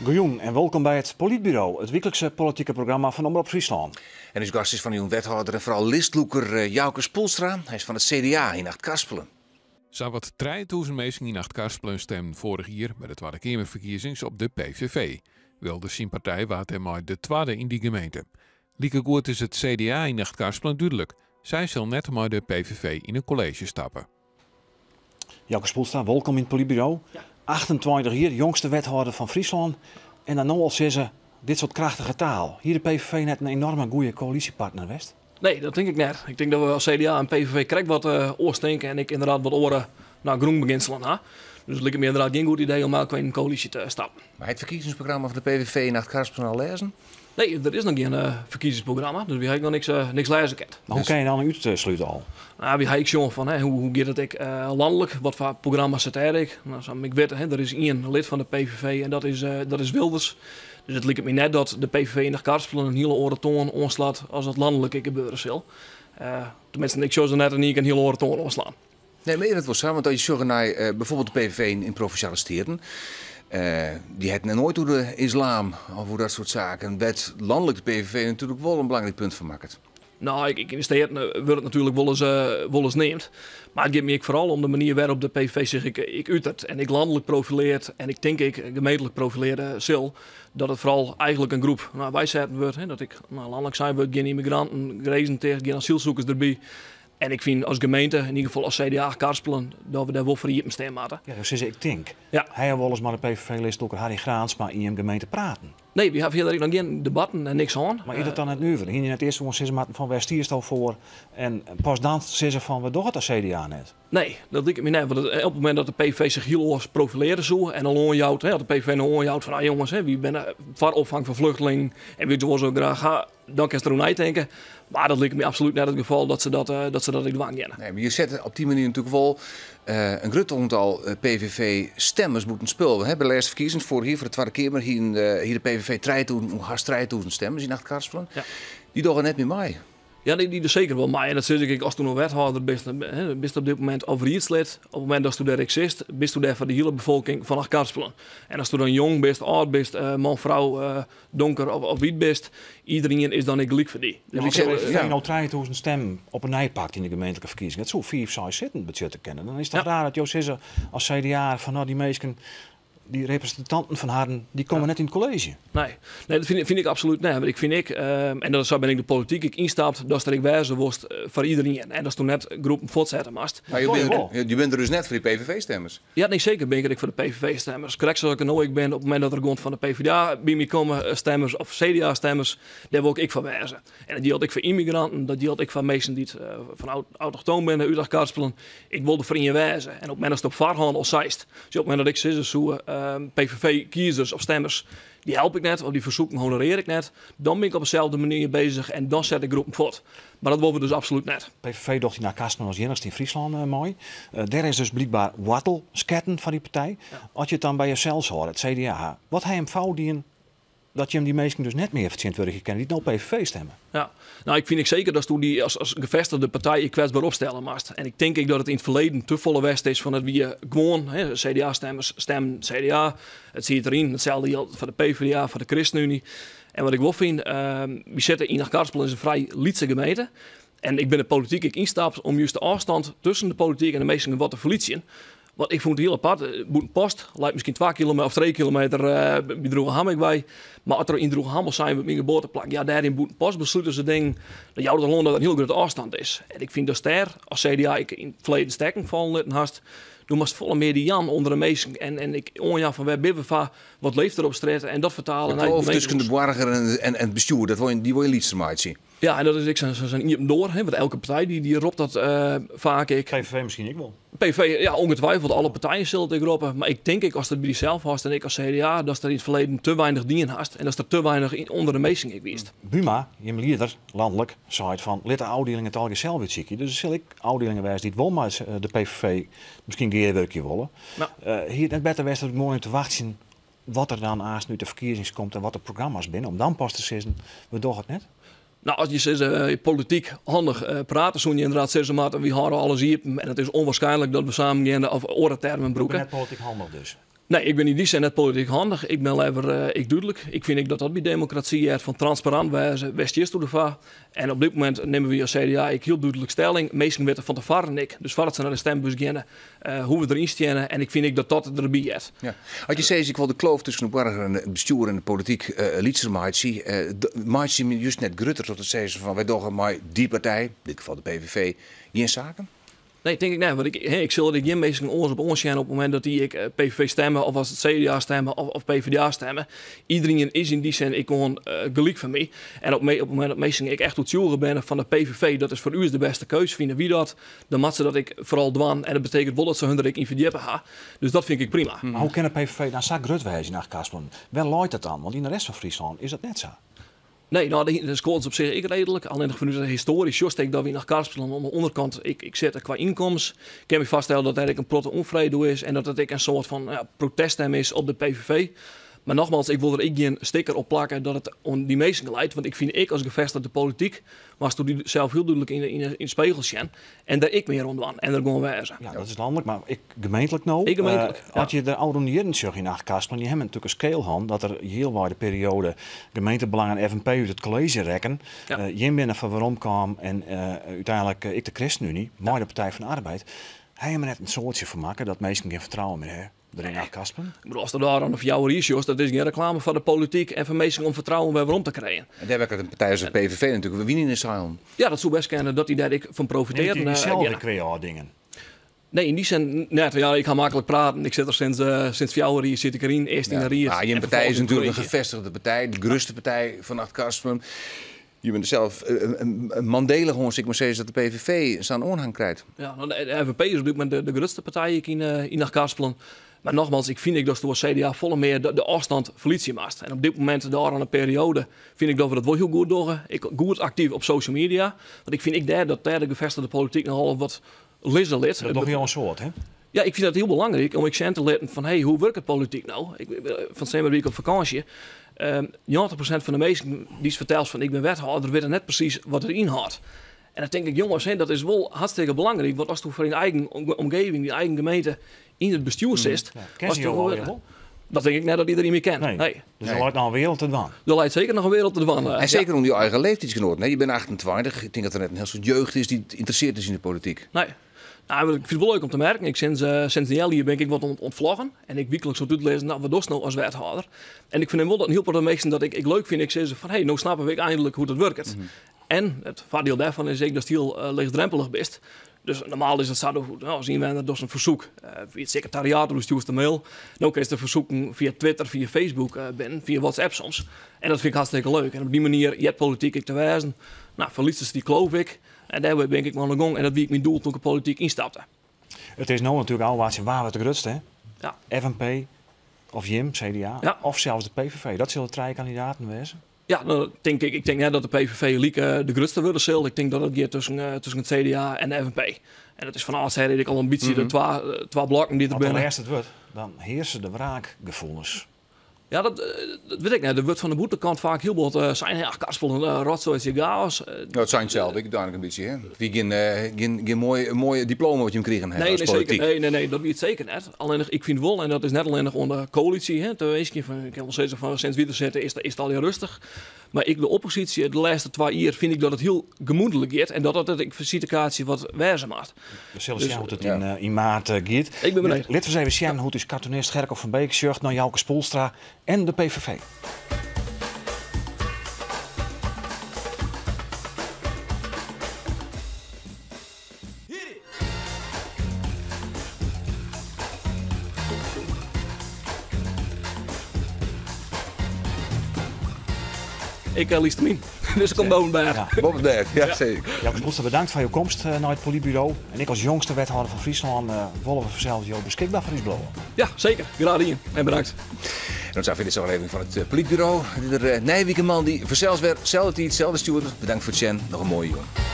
Goejûn en wolkom by it Polytburo, it wyklikse politike programma fan Omrop Fryslân. En ús gast is fan 'e jûn wethâlder en foaral listlûker eh, Jouke Spoelstra. Hy is fan it CDA yn Achtkarspelen. Sawat 3000 minsken yn Achtkarspelen stimden foarich jier by de Twadde Keamerferkiezings op de PVV. Wilders syn partij waard dêrmei de twadde yn dy gemeente. Likegoed is it CDA yn Achtkarspelen dúdlik, sy sil net mei de PVV yn in kolleezje stappe. Jouke Spoelstra, wolkom yn it Polytburo. 28 jier, jongste wethâlder fan Fryslân. En dan no al sizze, dit soart krachtige taal. Hie de PVV net in enorme goede koälysjepartner west? Nee, dat tink ik net. Ik tink dat we as CDA en PVV krekt wat eh, oars tinke en ek ynderdaad wat oare nou, grûnbeginselen ha. Dus it liket my ynderdaad gjin goed idee om mei elkoar yn in koälysje te stappen. Mar it ferkiezingsprogramma fan de PVV yn Achtkarspelen al lêzen? Nee, der is noch gjin eh, ferkiezingsprogramma, dus wy ha ek noch niks, eh, niks lêze kind. Mar hoe kinne je dan útslute al? Nou, wy ha ek sjoen fan hè, hoe, hoe giet it ek eh, lanlik, wat foar programma's sit dêr ek. Nou, sa't ik wit, hè, der is ien lid fan de PVV en dat is, dat is Wilders. Dus it liket my net dat de PVV yn Achtkarspelen in hiele oare toan oanslacht as dat lanlik ek gebeure sil. Uh, teminsten, ik sjoch se net in ien kear in hiele oare toan oanslaan. Nee, mar is dat wol sa? Want as je sjogge nei uh, byfoarbyld de PVV yn, yn Provinsjale Steaten, uh, dy hat it noait oer de islam of oer dat soart saken. Wêr't lanlik de PVV natuerlik wol in belangryk punt fan makket. Nou, ik, yn de Steaten wurdt it natuerlik wolris, uh, wolris neamd. Mar it giet my ek foaral om de manier wêrop't de PVV sich ek, ek uteret en ek lanlik profilearret en ik tink ek gemeentlik profilearje sil. Dat it foaral eigentlik in groep nou, weisetten wurdt. Hè, dat ek nou, lanlik sein wurdt, gjin ymmigranten, grinzen ticht, gjin asylsûkers derby. En ik fyn as gemeente, yn ieder gefal as CDA Achtkarspelen, dat we dêr wol foar iepen stean moatte. Ja, jo sizze ik tink. Ja. Ha jo wolris mei de PVV-listlûker Harry Graansma yn jim gemeente praten? Nee, wy hawwe fierder ek noch gjin debatten en niks hân. Mar is dat dan net nuver? Hiene je net earst gewoan sizze moatten fan wêr stiesto foar en pas dan sizze fan we dogge it as CDA net? Nee, dat liket my net. Want op it momint dat de PVV sich hiel oars profilearje soe en al oanjout, hè, as de PVV no oanjout fan ah, jonges, hè, wy binne foar opfang fan flechtlingen en wy wolle se graach ha, dan kinst deroer neitinke. Mar dat liket my absolút net it gefal dat se dat, eh, dat, se dat ek dwaan geane. Nee, mar je sette op dy manier natuerlik wol uh, in grut oantal eh, PVV-stemmers bûten spul. Hè, by de lêste ferkiezings, foarich jier foar de Twadde Keamer, hie de PVV 3000, hast 3000 stemmers yn Achtkarspelen. Ja. Dy dogge net mear mei. Ja, dy dogge seker wol mei. En dat sis ik ek, ast no wethâlder bist, hè, bist op dit momint of riedslid, op it momint datsto dêr ek sitst, bisto dêr foar de hiele befolking fan Achtkarspelen. En asto dan jong bist, âld bist, man, frou, donker of, of wyt bist, iderien is dan ek gelyk foar dy. Dus ik sil, ja. no 3000 stimmen op 'e nij pakt yn de gemeentlike ferkiezing, dat soe 5, 6 sitten betsjutte kinne. Dan is it toch raar dat jo sizze as CDA fan no dy minsken, dy represintanten fan harren, dy komme net yn it kolleezje. Nee, nee dat fyn, fyn ik absolút net. Want ik fyn ek, en dat sa bin ik de polityk ek ynstapt, datst der ek wêze wolst foar iderien. En datsto net groepen fuortsette moatst. Mar je binne, je binne der dus net foar dy PVV-stemmers? Ja, nee, seker bin ik der ek foar de PVV-stemmers. Krekt sa as ik der no ek bin, op it momint dat der guon fan de PvdA by my komme, eh, stemmers of CDA-stemmers, dêr wol ik ek foar wêze. En dat jildt ek foar ymmigranten, dat jildt ek foar minsken dy't eh, fan autochtoon binne, út Achtkarspelen. Ik wol der foar ien wêze. En op it momint datst op foarhân al seist, dus op it momint dat ik sizze soe, eh, PVV-kiezers of stemmers, dy help ik net of dy fersoeken honorear ik net, dan bin ik op deselde manier bezich en dan set ik groepen fuort. Mar dat wolle we dus absolút net. PVV docht yn Achtkarspelen as iennichste yn Fryslân eh, mei. Eh, dêr is dus blykber woartel sketten foar dy partij. As je it dan by josels hâlde, it CDA, wat ha jim fout dien dat jim dy minsken dus net mear fertsjintwurdigje kinne dy't no PVV stimme? Ja, nou ik fyn ek seker datsto dy as, as gefestigde partij ek kwetsber opstelle moatst. En ik tink ek dat it yn it ferleden te folle west is fan it wie gewoan, CDA-stemmers stemmen CDA, it siet deryn. Itselde jildt foar de PvdA, foar de ChristenUnie. En wat ik wol fyn, wy sitte yn Achtkarspelen is in frij lytse gemeente. En ik bin de polityk ek ynstapt om just de ôfstân tusken de polityk en de minsken wat te ferlytsjen. Want ik fûn it hiel apart. Bûtenpost leit miskien 2 kilometer of 3 kilometer by Droegeham ek wei. Mar as der yn Droegeham al sein wurdt, myn geboarteplak, ja, dêr yn Bûtenpost beslute se dingen, dan jout it al oan dat der in hiel grutte ôfstân is. En ik fyn datst dêr as CDA ek yn it ferleden stekken fallen litten hast. Do moatst folle mear dy jaan ûnder de minsken en, en ek oanjaan fan wêr binne we foar, wat leeft der op strjitte en dat fertale De kloof tusken de boarger en, en, en it bestjoer, dat wol je, dy wol je lytser meitsje. Ja, en dat is ek sa'n iepen doar, hè, want elke partij dy, dy ropt dat faak ek. PVV miskien ek wol. PVV, ja, ongetwijfeld. Alle partijen sille it ek roppe. Mar ik tink ek, ast it by dysels hâldst en ek as CDA, datst der yn it ferleden te weinich dien hast en datst der te weinich yn ûnder de minsken ek wiest. Buma, jim lieder, lanlik, seit fan lit de ôfdielingen it allegear sels útsykje. Dus der sille ek ôfdielingen wêze dy't wol mei de PVV miskien gearwurkje wolle. Ja. Hie it net better west om moai te wachtsjen wat der dan aanst út de ferkiezings komt en wat de programma's binne, om dan pas te sizzen, we dogge it net? Nou, as je sizze polityk handich prate, soene je ynderdaad sizze moatte, wy hâlde alles iepen en it is ûnwaarskynlik dat we samen geane of oare termen brûke. Net polityk handich dus? Nee, ik bin yn dy sin net polityk handich. Ik bin leaver ek dúdlik. Ik fyn ek dat dat by demokrasy heart, fan transparant wêze, wêr stiesto derfoar? En op dit momint nimme wy as CDA ek hiel dúdlik stelling. Minsken witte fan tefoaren ek, dus foardat se nei de stembus geane, hoe we deryn steane. En ik fyn ek dat dat derby heart. Ja. As je sizze, ik wol de kloof tusken de boarger en it bestjoer en de polityk lytser meitsje, meitsje je him just net grutter troch te sizzen fan wy dogge mei dy partij, yn dit gefal de PVV, gjin saken? Nee, tink ik net. Want ik sil der gjin minsken oars op oansjen op it momint dat dy ek PVV stemme of as it CDA stemme of PvdA stemme. Iderien is yn dy sin ek gewoan gelyk foar my. En op it momint dat minsken ek echt oertsjûge binne fan de PVV, dat is foar ús de bêste keus, fine wy dat, dan moatte se dat ek foaral dwaan. En dat betekent wol dat se hun der ek yn ferdjippe ha. Dus dat fyn ik prima. Mar hoe kin de PVV dan sa grut wêze yn Achtkarspelen? Wêr leit dat dan? Want yn de rest fan Fryslân is dat net sa. Nee, no, de skoart is op sich ek reedlik. Allinnich fanút de histoarje sjochst ek dat wy yn Achtkarspelen oan de ûnderkant ek sitte kwa ynkomens. Ik kin my foarstelle dat dêr ek in protte ûnfrede oer is en dat it ek in soart fan, ja, proteststem is op de PVV. Mar nogmaals, ik wol der ek gjin stikker op plakke dat it oan dy minsken leit. Want ik fyn ek as gevestigde polityk, moatsto dy sels hiel dúdlik yn de spegel sjen en der ek mear oan dwaan en der gewoan wêze. Ja, dat is lanlik, mar ek gemeentlik no. Ek gemeentlik, ja. As je de ôfrûne jierren sjogge yn Achtkarspelen, dy hawwe natuerlik in skeel hân dat der healwei de perioade Gemeentebelang en FNP út it kolleezje rekken. Ja. Jim binne foar werom kaam en úteinlik ek de ChristenUnie mei de Partij van de Arbeid. Ha jim der net in soadsje fan makke dat minsken gjin fertrouwen mear hawwe der yn Achtkarspelen? Ik bedoel, ast der dêr oan de fjouwer jier sjochst, dat is gjin reklame foar de polityk en foar minsken om fertrouwen wer werom te krijen. En dêr wekket in partij as de PVV natuerlik wyn yn de seilen. Ja, dat soe best kinne dat dy dêr ek fan profitearjen Nimt dy geane. sels kwea dingen? Nee, yn dy sin net. Ja, ik ha maklik praten. Ik sit der sinds 4 jier sit ik deryn, earst yn de ried. Ja, jim en partij is vervolgens in natuerlik in kolleezje. gevestigde partij, de grutste partij fan Achtkarspelen. Je binne sels mandelich oan, sil ik mar sizze, dat de PVV sa'n oanhang krijt. Ja, no, de FNP is op dit momint de grutste partij ek yn Achtkarspelen. Mar nogmaals, ik fyn ek datsto as CDA folle mear de ôfstân ferlytsje moatst. En op dit momint, de ôfrûne perioade, fyn ik dat we dat wol hiel goed dogge. Ek goed aktyf op social media. Want ik fyn ek dêr dat dêr de gevestigde polityk nochal wat lizze lit. Dat dogge jo in soad, hè? Ja, ik fyn dat hiel belangryk om ek sjen te litten fan, hey, hoe wurket polityk no? Fan simmer wie ik op fakânsje. 90% fan de minsken dy't fertelt fan ik bin wethâlder, witte net presys wat it ynhâldt. En dan tink ik, jonges, hè, dat is wol hartstikke belangryk, want ast foar dyn eigen omgeving, dyn eigen gemeente yn it bestjoer sitst, Ja, ken se jo allegear wol? Dat tink ik net dat iderien my ken. Nee. Nee. Dus der leit noch in wereld te dwaan. Der leit seker noch in wereld te dwaan. En seker ûnder jo eigen leeftiidsgenoaten. Hè? Je binne 28. Ik tink dat der net in hiel soad jeugd is dy't ynteressearre is yn de polityk. Nee. Nou, ik fyn it wol leuk om te merken. Ik sinds in healjier bin ik wat ûntfloggen. En ik wykliks wat útlizzen, nou, wat dochst no as wethâlder? En ik fernim wol dat in hiel protte minsken dat ik leuk fyn. Ik sizze fan, hey, no snappe we eindelijk hoe't it wurket. En it foardiel dêrfan is ek datst hiel leechdrompelich bist. Dus normaal is it sa, no, as ynwenner dochst in fersoek fia it sekretariaat of stjoerst in mail. No kinst de fersoeken fia Twitter, fia Facebook binnen, fia WhatsApp soms. En dat fyn ik hartstikke leuk. En op dy manier heart polityk ek te wêzen. Nou, ferlytsest dy kloof ek. En dêr bin ik mei oan de gong. En dat wie ek myn doel toen ik de polityk ynstapte. It is no natuerlik ôfwachtsjen wa wurdt de grutste, hè? Ja. FNP of jim, CDA, Ja. of sels de PVV. Dat sille trije kandidaten wêze. Ja, no, tink ik. Ik tink net dat de PVV like de grutste wurde sil. Ik tink dat it giet tusken it CDA en de FNP. En dat is fan âldsher ek al in bytsje de twa blokken dy't der As de binne. lêste it wurdt, dan hearse de wraakgefoelens. Ja, dat wit ik net. Der wurdt fan de bûtenkant faak hiel bot sein, ja, Karspel, in rotsoaitsje chaos. No, it sein sels ek úteinlik in bytsje, hè? It wie gjin moai diploma wat jim krigen hawwe Nee, as nee, seker. polityk. Nee, nee, nee, dat wie it seker net. Allinnich, ik fyn wol, en dat is net allinnich oan de koälysje, hè, te winskjen, fan, ik kin wol sizze fan sinds wy der sitte is it allegear rêstich. Mar ek de opposysje, de lêste 2 jier, fyn ik dat it hiel gemoedlik giet en dat dat it ek fisitekaartsje wat wêze moat. We sille Dus, sjen hoe't it ja. yn maart giet. Ik bin benijd. Litte we ris even sjen hoe't ús cartoonist Gerko van Beek sjocht nei Jouke Spoelstra en de PVV. Ik lies hem in. Dus ik kom boven de berg. Ja. Boven de berg, ja, zeker. Jouke Spoelstra, bedankt foar jo komst nei it Polytburo. En ik as jongste wethâlder fan Fryslân wolle we fansels jo beskikber foar ús bliuwe. Ja, zeker. Graach dien. En bedankt. En dat is dit zo'n aflevering van het Polytburo. Dit is er Nijwiekeman die vanzelfs weer, zelfde tijd, zelfde stuur. Bedankt foar it sjen. Noch in moaie jûn.